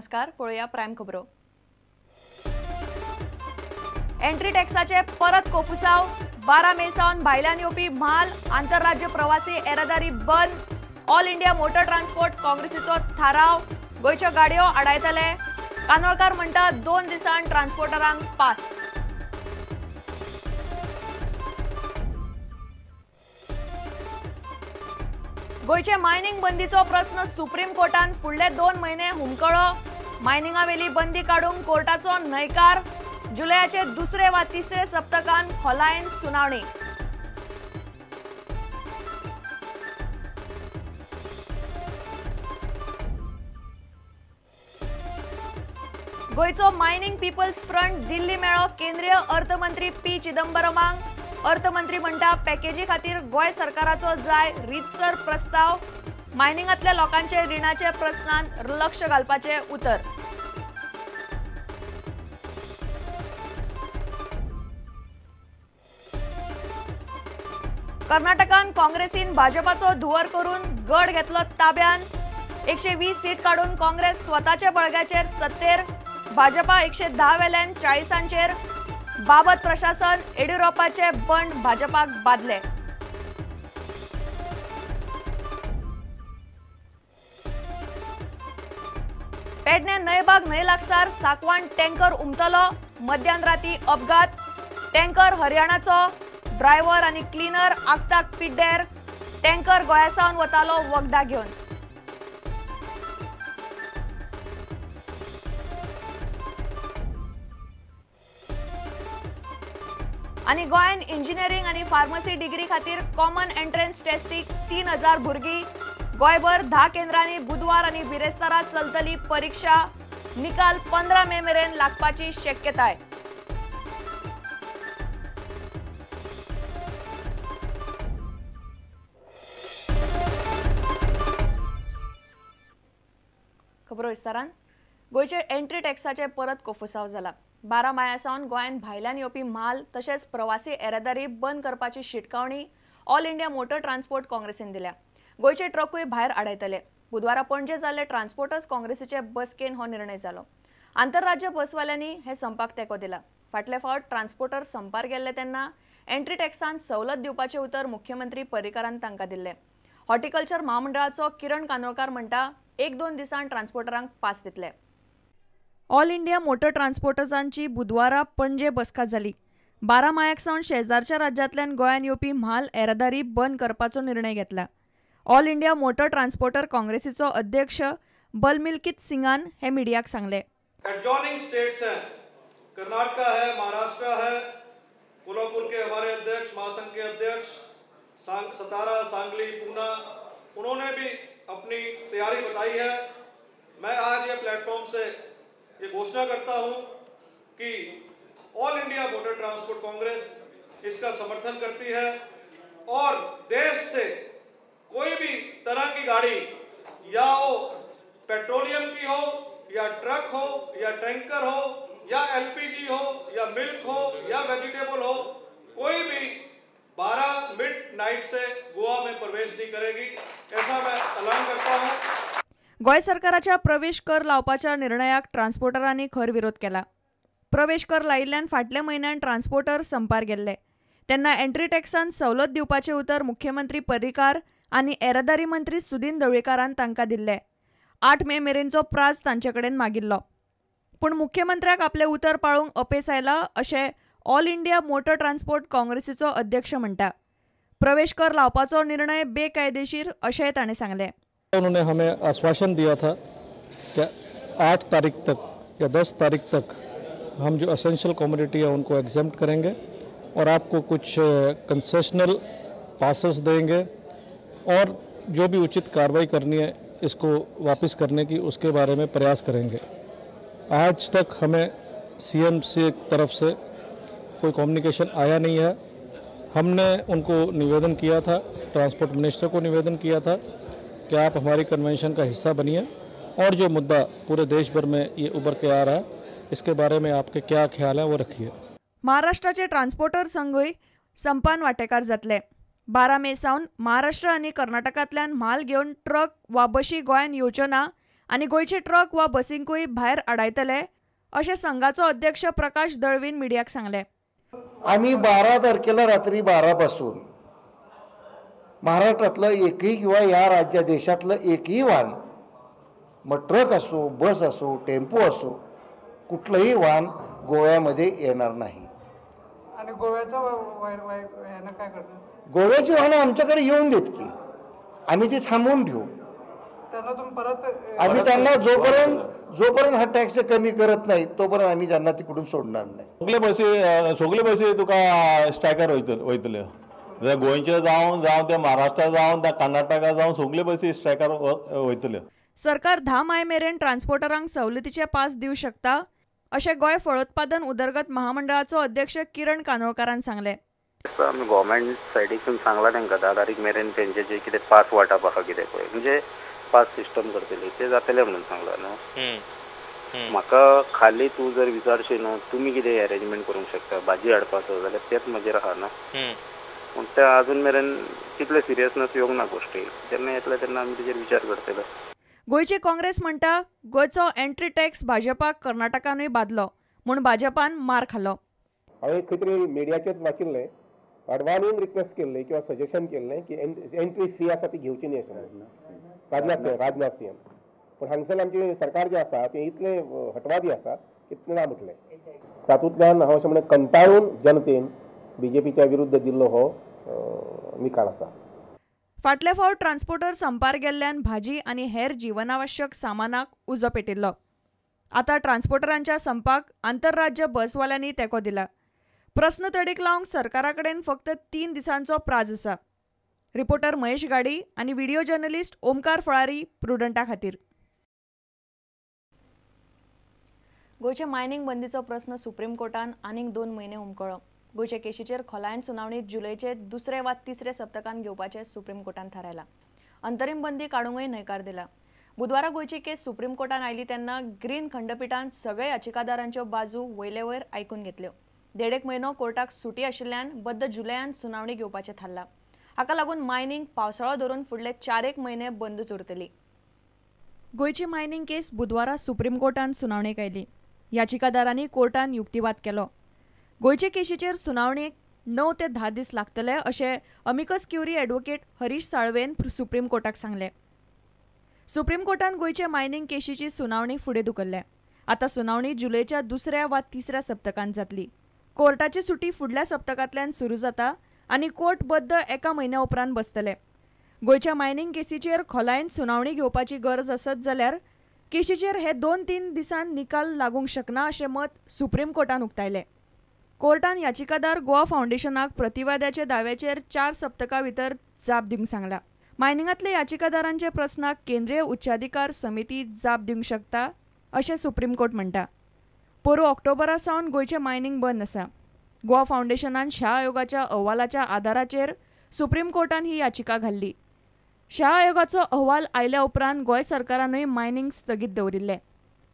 नमस्कार. पळोवया प्रायम खबरो. एंट्री टॅक्साचे परत कोफुसाव. 12 मे सावन भायल्यान येवपी म्हाल आंतरराज्य प्रवासी येरादारी बंद. ऑल इंडिया मोटर ट्रान्सपोर्ट काँग्रेसीचो थाराव. गोंयच्यो गाडयो आडायतले. कानोळकार म्हणटा 2 दिसांत ट्रान्सपोर्टरांक पास. गोंयचे मायनिंग बंदीचो प्रस्न सुप्रीम कोर्टान फुडले 2 म्हयने हुमकळो. मायनिंगावेली बंदी काडूंक कोर्टाचो न्हयकार. जुलयाचे दुसरे वा तिसरे सप्तकान खोलायेन सुनावणी. गोंयचो मायनिंग पीपल्स फ्रंट दिल्ली मेळो केंद्रीय अर्थमंत्री पी चिदंबरमांक. अर्थमंत्री म्हणटा पॅकेजी खातीर गोंय सरकाराचो जाय रितसर प्रस्ताव. मायनिंगांतल्या लोकांचे रिणाचे प्रस्नान लक्ष घालपाचें उतर. कर्नाटकान काँग्रेसीन भाजपाचो धुंवर करून गड घेतलो ताब्यान. 120 सीट काडून काँग्रेस स्वताच्या बळग्याचेर सत्तेर. भाजपा 110 वेल्यान 40 बाबत प्रशासन येडियुरप्पाचे बंड भाजपाक बादले. पेडणे न्हंयबाग न्हंय लागसार साकवान टँकर उमतलो. मध्यान राती अपघात. टँकर हरियाणाचो. ड्रायव्हर आनी क्लिनर आगताक पिड्डेर. टँकर गोंया सावन वतालो वखदां घेवन. आनी गोंयान इंजिनियरींग आनी फार्मसी डिग्री खातीर कॉमन एंट्रन्स टेस्टीक 3000 भुरगीं. गोंयभर 10 केंद्रांनी बुधवार आनी बिरेस्तारा चलतली परिक्षा. निकाल 15 मे मेरेन लागपाची शक्यताय. खबरो विस्तारान. गोंयचे एंट्री टॅक्साचे परत कोफुसाव जाला. 12 माया सावन गोंयांत भायल्यान येवपी म्हाल तशेंच प्रवासी येरादारी बंद करपाची शिटकावणी ऑल इंडिया मोटर ट्रान्सपोर्ट काँग्रेसीन दिल्या. गोंयचे ट्रकूय भायर आडायतले. बुधवारा पणजे जाल्ले ट्रान्सपोर्टर्स काँग्रेसीचे बसकेन हो निर्णय जालो. आंतरराज्य बसवाल्यांनी हे संपाक तेंको दिला. फाटले फावट ट्रान्सपोर्टर संपार गेल्ले तेन्ना एंट्री टॅक्सान सवलत दिवपाचें उतर मुख्यमंत्री पर्रीकारान तांकां दिल्लें. हॉर्टिकल्चर म्हामंडळाचो किरण कानोळकार म्हणटा 1-2 दिसांत ट्रान्सपोर्टरांक पास दितले. ऑल इंडिया मोटर ट्रान्सपोर्टर्सांची बुधवारा पणजे बसका जाली. 12 मायाक सावन शेजारच्या राज्यांतल्यान गोंयांत येवपी म्हाल येरादारी बंद करपाचो निर्णय घेतला. ऑल इंडिया मोटर ट्रान्सपोर्टर काँग्रेसीचो अध्यक्ष बलमिलकीत सिंगान हे मिडियाक सांगले. एडजॉइनिंग स्टेट्स हैं, कर्नाटका है, महाराष्ट्र है, कोल्हापुर के हमारे अध्यक्ष, महासंघ के अध्यक्ष, सतारा, सांगली, पूना, उन्होंने भी अपनी तैयारी बताई है. मैं आज ये प्लेटफॉर्म से ये घोषणा करता हूं कि all India motor transport Congress इसका समर्थन करती है और देश से कोई भी तरह की गाड़ी, या वो पेट्रोलियम की हो, या ट्रक हो, या टैंकर हो, या एलपीजी हो, या मिल्क हो, या वेजिटेबल हो, कोई भी 12 मिडनाइट से गोवा में प्रवेश नहीं करेगी, ऐसा मैं ऐलान करता हूं. गोंय सरकाराच्या प्रवेश कर लावपाच्या निर्णयाक ट्रान्सपोर्टरांनी खर विरोध केला. प्रवेश कर लायिल्ल्यान फाटल्या म्हयन्यान ट्रान्सपोर्टर संपार गेल्ले तेन्ना एंट्री टॅक्सान सवलत दिवपाचें उतर मुख्यमंत्री पर्रीकार आनी येरादारी मंत्री सुदीन ढवळीकारान तांकां दिल्लें. 8 मे मेरेनचो प्राज तांचे कडेन मागिल्लो. पूण मुख्यमंत्र्याक आपलें उतर पाळूंक अपेस आयला अशें ऑल इंडिया मोटर ट्रान्सपोर्ट काँग्रेसीचो अध्यक्ष म्हणटा. प्रवेश कर लावपाचो निर्णय बेकायदेशीर अशेंय ताणें सांगलें. उन्होंने हमें आश्वासन दिया था कि 8 तारीख तक या 10 तारीख तक हम जो असेंशियल कमोडिटी है उनको एग्जेम्प्ट करेंगे और आपको कुछ कंसेशनल पासेस देंगे और जो भी उचित कार्रवाई करनी है इसको वापस करने की उसके बारे में प्रयास करेंगे. आज तक हमें सीएम से तरफ से कोई कम्युनिकेशन आया नहीं है. हमने उनको निवेदन किया था, ट्रांसपोर्ट मिनिस्टर को निवेदन किया था कि आप हमारी कन्वेंशन का हिस्सा बनिए और जो मुद्दा पूरे देश भर में ये उभर के आ रहा है इसके बारे में आपके क्या ख्याल है वो रखिए. महाराष्ट्राचे ट्रान्सपोर्टर संघूय संपान वांटेकार जातले. 12 मे सावन महाराष्ट्र आनी कर्नाटकांतल्यान म्हाल घेवन ट्रक वा बशी गोंयांत येवच्यो ना आनी गोंयचे ट्रक वा बसींकूय भायर आडायतले अशें संघाचो अध्यक्ष प्रकाश दळवीन मिडियाक सांगलें. आमी 12 तारखेला रात्री 12 पासून महाराष्ट्रातलं एकही किंवा या राज्य देशातलं एकही वाहन, मग ट्रक असो, बस असो, टेम्पो असो, कुठलंही वाहन गोव्यामध्ये येणार नाही. आणि गोव्याचं काय करणार? गोव्याची वाहनं आमच्याकडे येऊन देत की आम्ही ती थांबवून ठेवू. आम्ही त्यांना जोपर्यंत हा टॅक्स कमी करत नाही तोपर्यंत आम्ही त्यांना तिकडून सोडणार नाही. सगळे बसी तुका स्ट्रायकार वयतले, गोंयचे जावन जावं ते महाराष्ट्रा जावन त्या कर्नाटका जावन सगळे बसी स्ट्रायकार वयतले. सरकार 10 माय मेरेन ट्रान्सपोर्टरांक सवलतीचे पास दिवं शकता अशें गोंय फळोत्पादन उदरगत महामंडळाचो अध्यक्ष किरण कानोळकारान सांगलें. आमी गव्हर्मेंट सायडीसून सांगलां तांकां 10 तारीख मेरेन तेंचे जे कितें पास वांटप आहा कितें पळय म्हणजे पास सिस्टम करतली ते जातले म्हणून सांगलां न्हू. म्हाका खाली तूं जर विचारशी न्हू तुमी कितें अरेंजमेंट करूंक शकता भाजी हाडपाचो जाल्यार तेच म्हजेर आहा न्हू. पूण ते अजून मेरेन तितले सिरियसनेस येवंक ना गोश्टी, जेन्ना येतले तेन्ना आमी तेजेर विचार करतले. गोंयची काँग्रेस म्हणटा गोंयचो एंट्री टॅक्स भाजपाक कर्नाटकानूय बादलो म्हूण भाजपान मार खालो. हांवें खंय तरी मिडियाचेर वाचिल्लें, अडवाणीन रिक्वेस्ट केल्लें किंवा सजेशन केल्लें की एंट्री फी आसा ती घेवची न्ही अशें राजनाथ सिंहान. पूण हांगसर आमचें सरकार जें आसा तें इतलें हटवादी आसा इतलें ना म्हटलें. तातूंतल्यान हांव अशें म्हणून कंटाळून जनतेन बीजेपीच्या विरुद्ध दिल्लो हो निकाल आसा. फाटले फावट ट्रान्सपोर्टर संपार गेल्ल्यान भाजी आनी हेर जीवनावश्यक सामानाक उजो पेटिल्लो. आतां ट्रान्सपोर्टरांच्या संपाक आंतरराज्य बसवाल्यांनी तेंको दिला. प्रस्न तडीक लावंक सरकारा कडेन फक्त 3 दिसांचो प्राज आसा. रिपोर्टर महेश गाडी आनी व्हिडिओ जर्नलिस्ट ओमकार फळारी, प्रुडंटा खातीर. गोंयचे मायनिंग बंदीचो प्रस्न सुप्रीम कोर्टान आनीक 2 म्हयने हुमकळ्ळो. गोंयचे केशीचेर खोलायेन सुनावणी जुलयचे 2रे वा 3रे सप्तकान घेवपाचें सुप्रीम कोर्टान थारायलां. अंतरीम बंदी काडूंकय न्हयकार दिला. बुधवारा गोंयची केस सुप्रीम कोर्टान आयली तेन्ना ग्रीन खंडपिठान सगळे याचिकादारांच्यो बाजू वयलेवयर आयकून घेतल्यो. 1.5 म्हयनो कोर्टाक सुटी आशिल्ल्यान बद्द जुलयान सुनावणी घेवपाचें थारलां. हाका लागून मायनिंग पावसाळो धरून फुडले 4-1 म्हयने बंदूच उरतली. गोंयची मायनिंग केस बुधवारा सुप्रीम कोर्टान सुनावणेक आयली. याचिकादारांनी कोर्टान युक्तिवाद केलो. गोंयचे केशीचेर सुनावणेक 9 ते 10 दीस लागतले अशें अमिकस क्युरी ॲडव्होकेट हरीश साळवेन सुप्रीम कोर्टाक सांगलें. सुप्रीम कोर्टान गोंयचे मायनिंग केशीची सुनावणी फुडें धुकल्ल्या. आतां सुनावणी जुलयच्या 2ऱ्या वा 3ऱ्या सप्तकांत जातली. कोर्टाची सुटी फुडल्या सप्तकांतल्यान सुरू जाता आनी कोर्ट बद्द 1 म्हयन्या उपरांत बसतले. गोंयच्या मायनिंग केसीचेर खोलायेन सुनावणी घेवपाची गरज आसत जाल्यार केशीचेर हे 2-3 दिसांत निकाल लागूंक शकना अशें मत सुप्रीम कोर्टान उक्तायलें. कोर्टान याचिकादार गोवा फावंडेशनाक प्रतिवाद्याच्या दाव्याचेर 4 सप्तकां भितर जाप दिवंक सांगला. मायनिंगांतल्या याचिकादारांच्या प्रस्नाक केंद्रीय उच्चाधिकार समिती जाप दिवंक शकता अशें सुप्रीम कोर्ट म्हणटा. पोरूं ऑक्टोबरा सावन गोंयचें मायनिंग बंद आसा. गोवा फावंडेशनान शाह आयोगाच्या अहवालाच्या आदाराचेर सुप्रीम कोर्टान ही याचिका घाल्ली. शाह आयोगाचो अहवाल आयल्या उपरांत गोंय सरकारानूय मायनिंग स्थगीत दवरिल्लें.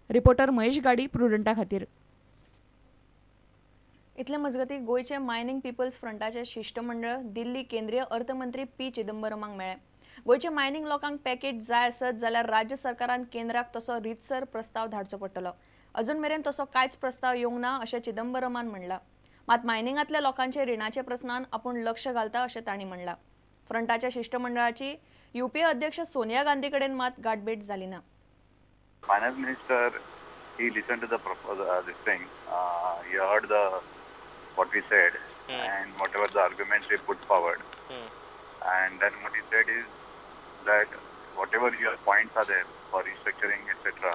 रिपोर्टर महेश गाडी, प्रुडंटा खातीर. इतले मजगती गोंयचे मायनिंग पिपल्स फ्रंटाचे शिष्टमंडळ दिल्ली केंद्रीय अर्थमंत्री पी चिदंबरमाक मेळ्ळें. गोंयचे मायनिंग लोकांक पॅकेज जाय आसत जाल्यार राज्य सरकारान केंद्राक तसो रितसर प्रस्ताव धाडचो पडटलो. अजून मेरेन तसो कांयच प्रस्ताव येवंक ना अशें चिदंबरमान म्हणलां. मात मायनिंगांतल्या लोकांचे रिणाचे प्रस्नान आपूण लक्ष घालता अशें तांणी म्हणलां. फ्रंटाच्या शिष्टमंडळाची युपीए अध्यक्ष सोनिया गांधी कडेन मात गाठभेट जाली ना. Finance minister, he listened to the this thing. He heard the what we said and whatever the arguments we put forward. And then what he said is that whatever your points are there for restructuring, etc.,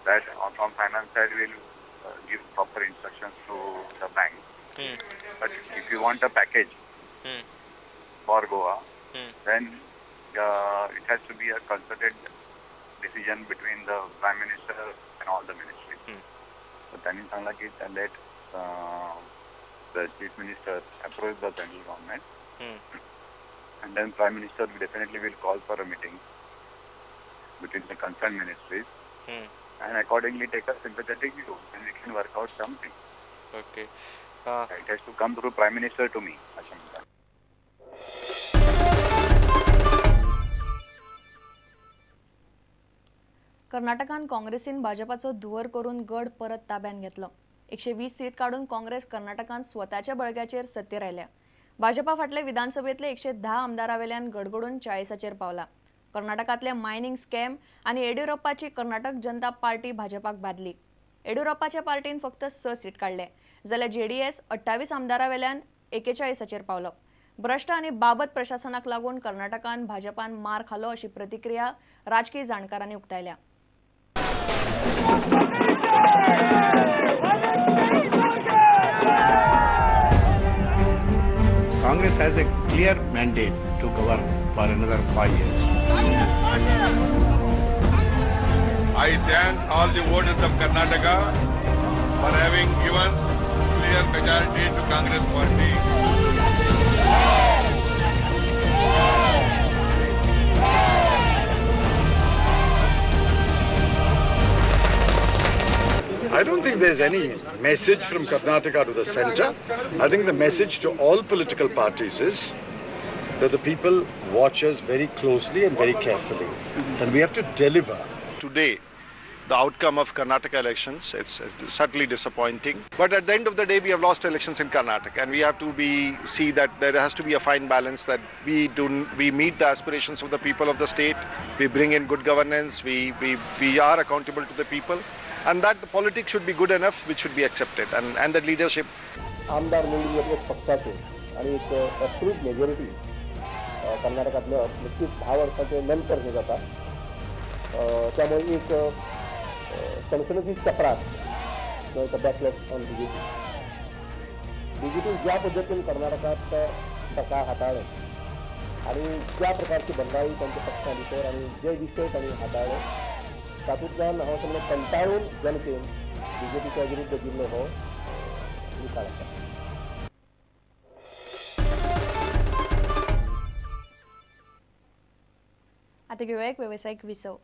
that from finance side will give proper instructions to the bank. But if you want a package for Goa, then it has to be a concerted decision between the Prime Minister and all the ministries. So त्यांनी सांगला की let the Chief Minister approach the central government, and then Prime Minister definitely will call for a meeting between the concerned ministries, and accordingly take a sympathetic view, and we can work out something. Okay. It has to come through Prime Minister to me. कर्नाटकान काँग्रेसीन भाजपाचो धुंवर करून गड परत ताब्यात घेतलो. 120 seat काडून काँग्रेस कर्नाटकान स्वताच्या बळग्याचेर सत्तेर आयल्या. भाजपा फाटले विधानसभेतले 110 आमदारावेल्यान गडगडून 40चेर पावला. कर्नाटकांतले मायनिंग स्कॅम आनी येडियुरप्पाची कर्नाटक जनता पार्टी भाजपाक बादली. येडियुरप्पाच्या पार्टीन फक्त 6 सीट काडले जाल्यार जेडीएस 28 आमदारावेल्यान 41चेर पावलो. भ्रश्ट आनी बाबत प्रशासनाक लागून कर्नाटकान भाजपान मार खालो अशी प्रतिक्रिया राजकीय जाणकारांनी उक्तायल्या. Congress has a clear mandate to govern for another 5 years. I thank all the voters of Karnataka for having given clear majority to Congress party. I don't think there's any message from Karnataka to the center. I think the message to all political parties is that the people watch us very closely and very carefully, and we have to deliver. Today, the outcome of Karnataka elections, it's certainly disappointing. But at the end of the day, we have lost elections in Karnataka, and we have to see that there has to be a fine balance, that we meet the aspirations of the people of the state, we bring in good governance, we are accountable to the people, and that the politics should be good enough, which should be accepted, and that leadership. आमदार निवडून घेतले पक्षाचे आणि एक absolute majority कर्नाटकातलं नक्कीच 10 वर्षाचे नंतर हे जाता, त्यामुळे एक सणसणीत चपराक बॅकलॅश ऑन बीजेपी. बीजेपी ज्या पद्दतीन कर्नाटकात सरकार हाताळ्ळें आणि ज्या प्रकारची बंडाळी तांच्या पक्षा भितर आनी जे विशय तांणी हाताळ्ळे तातूंतल्यान हांव समज कंटाळून जनतेन बीजेपीच्या विरुद्ध दिल्लो हो निकाल आसा. आतां घेवया एक वेवसायीक विसव.